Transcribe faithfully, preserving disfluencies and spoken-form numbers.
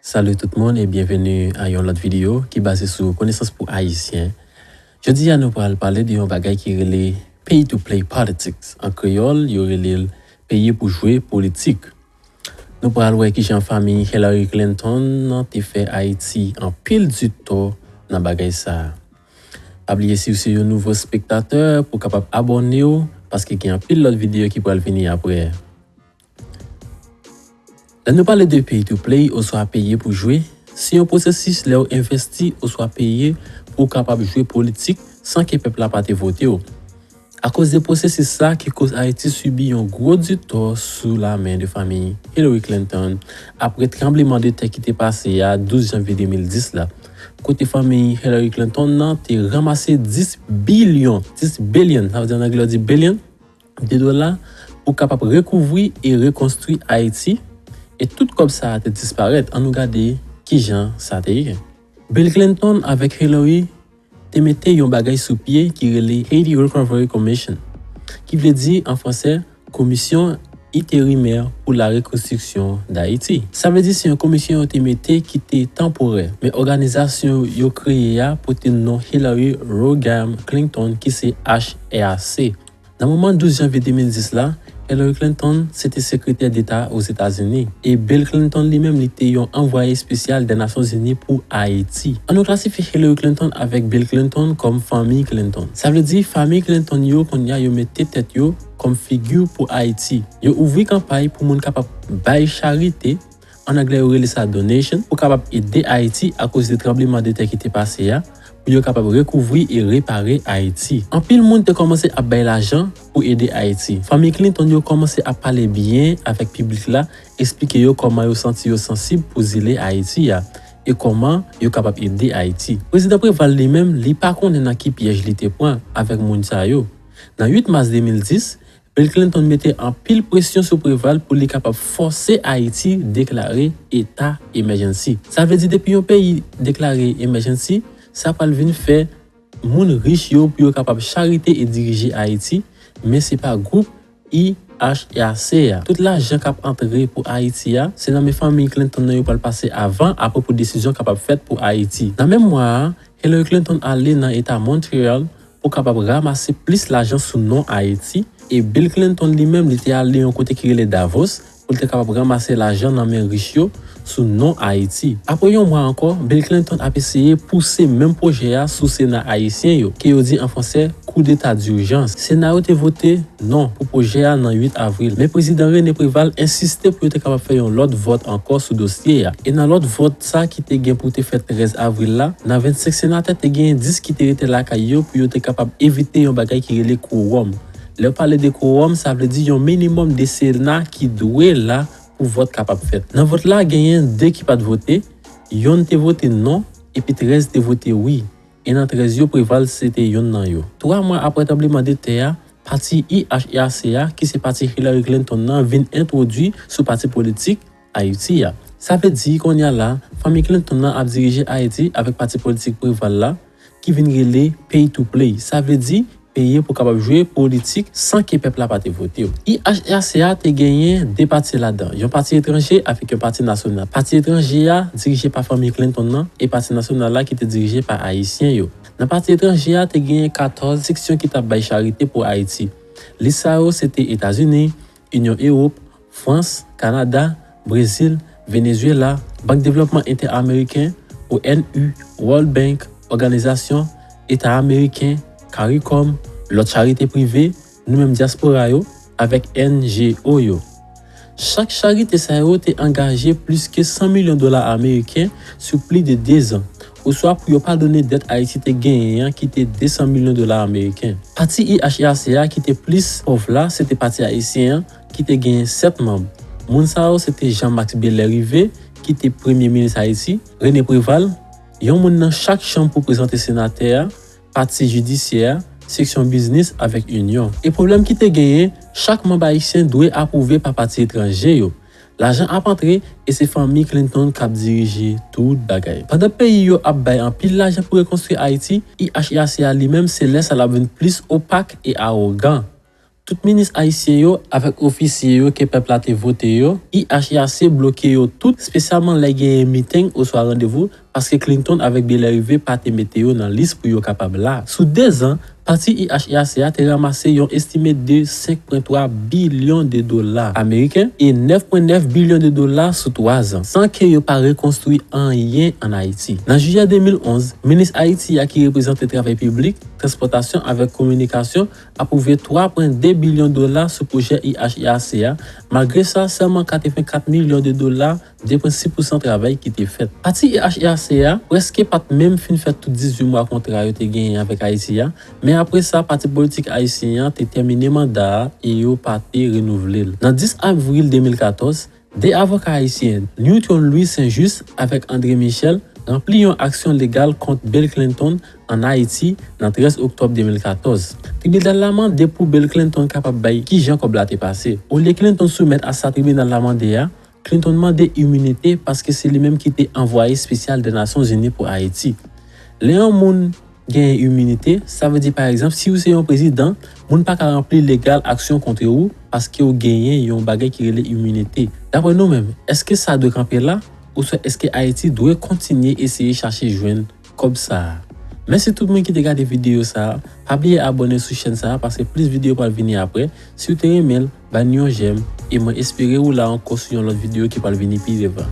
Salut tout moun e byenveni a yon lòt videyo ki baze sou konesans pou Ayisyen. Jodi a nou pral pale de yon bagay ki rele pay to play politics. An kreyòl, yo rele l peye pou jwe politik. Nou pral wè kijan fanmi Hillary Clinton nan te fè Ayiti anpil ditò nan bagay sa a. Pa bliye si w se yon nouvo spektatè pou w kapab abòne w, paske gen anpil lòt videyo ki pral vini apre. Lè nou pale de pay to play oswa peye pou jwe, se yon pwosesis lè w envèsti oswa peye pou w kapab jwe politik san ke pèp la pa te vote w. Akoz de pwosesis sa ki koz Ayiti sibi yon gwo ditò sou lamen de fanmi Hillary Clinton apre tranbleman de tè ki te pase a douz janvye de mil dis la, kote fanmi Hillary Clinton nan te ranmase dis bilyon, dis bilyon, sa vle di an anglè yo di billion, de dola pou kapab rekouvri e rekonstwi Ayiti, e tout kòb sa a te disparèt. Ann nou gade kijan sa te ye. Bill Clinton avèk Hillary te mete yon bagay sou pye ki rele Haiti Recovery Commission, ki vle di an fransè Komisyon Enterimè pou la Rekonstriksyon Dayiti. Sa vle di se yon komisyon yo te mete ki te tanporè, men òganizasyon yo kreye a pote non Hillary Rodham Clinton ki se H R C. Nan moman douz janvye de mil dis la, Hillary Clinton se te sekretè deta Ozetazini, e Bill Clinton li menm li te yon anvwaye espesyal dè Nasyonzini pou Ayiti. Ann nou klasifye Hillary Clinton avèk Bill Clinton kòm fanmi Clinton. Sa vle di fanmi Clinton yo kounye a yo mete tèt yo kòm figi pou Ayiti. Yo ouvri kanpay pou moun kapab bay charite, an anglè yo rele sa donation, pou kapab ede Ayiti akoz de tranbleman de tè ki te pase a, pou yo kapab rekouvri e repare Ayiti. Anpil moun te kòmanse ap bay lajan pou ede Ayiti. Fanmi Clinton yo kòmanse ap pale byen avèk piblik la, eksplike yo kòman yo santi yo sansib pou zile Ayiti a, e kòman yo kapab ede Ayiti. Prezidan Préval li menm, li pa konnen nan ki pyèj li te pran avèk moun sa yo. Nan uit mas de mil dis, Bill Clinton mete anpil presyon sou Préval pou li kapab fòse Ayiti deklare eta emergency. Sa vle di depi yon peyi deklare emergency, sa pral vin fè moun rich yo pou yo kapab charite e dirije Ayiti, men se pa gwoup I H R C a. Tout lajan k ap antre pou Ayiti a, se nan men fanmi Clinton nan yo pral pase avan, apre pou desizyon kapab fèt pou Ayiti. Nan menm mwa a, Hillary Clinton ale nan eta Montreal pou kapab ranmase plis lajan sou non Ayiti, e Bill Clinton li menm li te ale yon kote ki rele Davos pou l te kapab ranmase lajan nan men rich yo sou non Ayiti. Apre yon mwa ankò, Bill Clinton ap eseye pouse menm pwojè a sou Sena ayisyen yo, ke yo di an fransè koudeta dijans. Sena yo te vote non pou pwojè a nan uit avril, men Prezidan René Préval ensiste pou yo te kapab fè yon lòt vòt ankò sou dosye a. E nan lòt vòt sa ki te gen pou te fèt trèz avril la, nan vennsenk senatè te genyen dis ki te rete lakay yo pou yo te kapab evite yon bagay ki rele kowòm. Lè yo pale de kowòm, sa vle di yon minimòm de Sena ki dwe la pou vòt kapab fèt. Nan vòt la, genyen de ki pa t vote, yonn te vote non, epi trèz te vote wi. E nan trèz yo, Préval se te yonn nan yo. Twa mwa apre tranbleman de tè a, pati I H R C a, ki se pati Hillary Clinton nan, vin entwodui sou pati politik Ayiti a. Sa vle di, kounye a la, fanmi Clinton nan ap dirije Ayiti avèk pati politik Préval la, ki vin rele pay to play. Sa vle di, peye pou kapab jwe politik san ke pèp la pa te vote w. I H R C a te genyen de pati ladan, yon pati etranje avèk yon pati nasyonal. Pati etranje a dirije pa fanmi Clinton nan e pati nasyonal la ki te dirije pa Ayisyen yo. Nan pati etranje a te genyen katòz seksyon ki t ap bay charite pou Ayiti. Lis sa yo se te Etazini, Inyon Ewòp, Frans, Kanada, Brezil, Venezuela, Bank Devlòpman Entè-Ameriken, O N U, World Bank, Òganizasyon Eta Ameriken, CARICOM, lòt charite prive, nou menm dyaspora yo, avèk N G O yo. Chak charite sa yo te angaje plis ke san milyon dola ameriken sou plis de dezan, oswa pou yo padone dèt Ayiti te genyen an ki te desan milyon dola ameriken. Pati I H R C a ki te plis pòv la, se te Pati Ayisyen an, ki te genyen sèt manm. Moun sa yo se te Jean Max Bellerive, ki te premye minis Ayiti, René Préval, yon moun nan chak chanm pou prezante senatè a, pati jidisyè a, seksyon biznis avèk inyon. E pwoblèm ki te genyen, chak manm ayisyen dwe apwouve pa pati etranje yo. Lajan ap antre e se fanmi Clinton k ap dirije tout bagay. Pandan peyi yo ap bay anpil lajan pou rekonstwi Ayiti, I H R C a li menm se lè sa l ap vin plis opak e awogan. Tout minis ayisyen yo avèk ofisye yo ke pèp la te vote yo, I H R C bloke yo tout, espesyalman lè genyen meeting oswa randevou, paske Clinton avèk Bellerive pa te mete yo nan lis pou yo kapab la. Sou de zan, pati I H R C a te ranmase yon estime de senk pwen twa bilyon de dola ameriken e nèf pwen nèf bilyon de dola sou twa zan, san ke yo pa rekonstwi anyen ann Ayiti. Nan jiyè de mil onz, minis Ayiti a ki reprezante travay piblik, transpòtasyon avèk kominikasyon apwouve twa pwen de bilyon dola sou pwojè I H R C a. Malgre sa, sèlman katrevenkat milyon de dola, de pwen sis pousan travay ki te fèt. Pati I H R C a prèske pa t menm fin fè tout dizuit mwa kontra yo te genyen avèk Ayiti a, men apre sa, pati politik ayisyen an te tèmine manda a e yo pa te renouvle l. Nan dis avril de mil katòz, de avoka ayisyen, Newton Louis Saint-Just avèk André Michel, ranpli yon aksyon legal kont Bill Clinton ann Ayiti nan trèz oktòb de mil katòz. Tribinal la mande pou Bill Clinton kapab bay kijan kòb la te pase. Olye Clinton soumèt a sa tribinal la mande a, Clinton mande iminite paske se li menm ki te anvwaye espesyal dè Nasyonzini pou Ayiti. Lè yon moun genyen iminite, sa vle di, pa egzanp, si w se yon prezidan, moun pa ka ranpli legal aksyon kont ou paske w genyen yon bagay ki rele iminite. Daprè nou menm, èske sa dwe kanpe la? Oswa èske Ayiti dwe kontinye eseye chache jwenn kòb sa a? Mèsi tout moun ki te gade videyo sa a. Pa bliye abòne sou chèn sa a paske plis videyo pral vini apre. Si w te renmen l, ba n yon jèm e mwen espere w la ankò sou yon lòt videyo ki pral vini pi devan.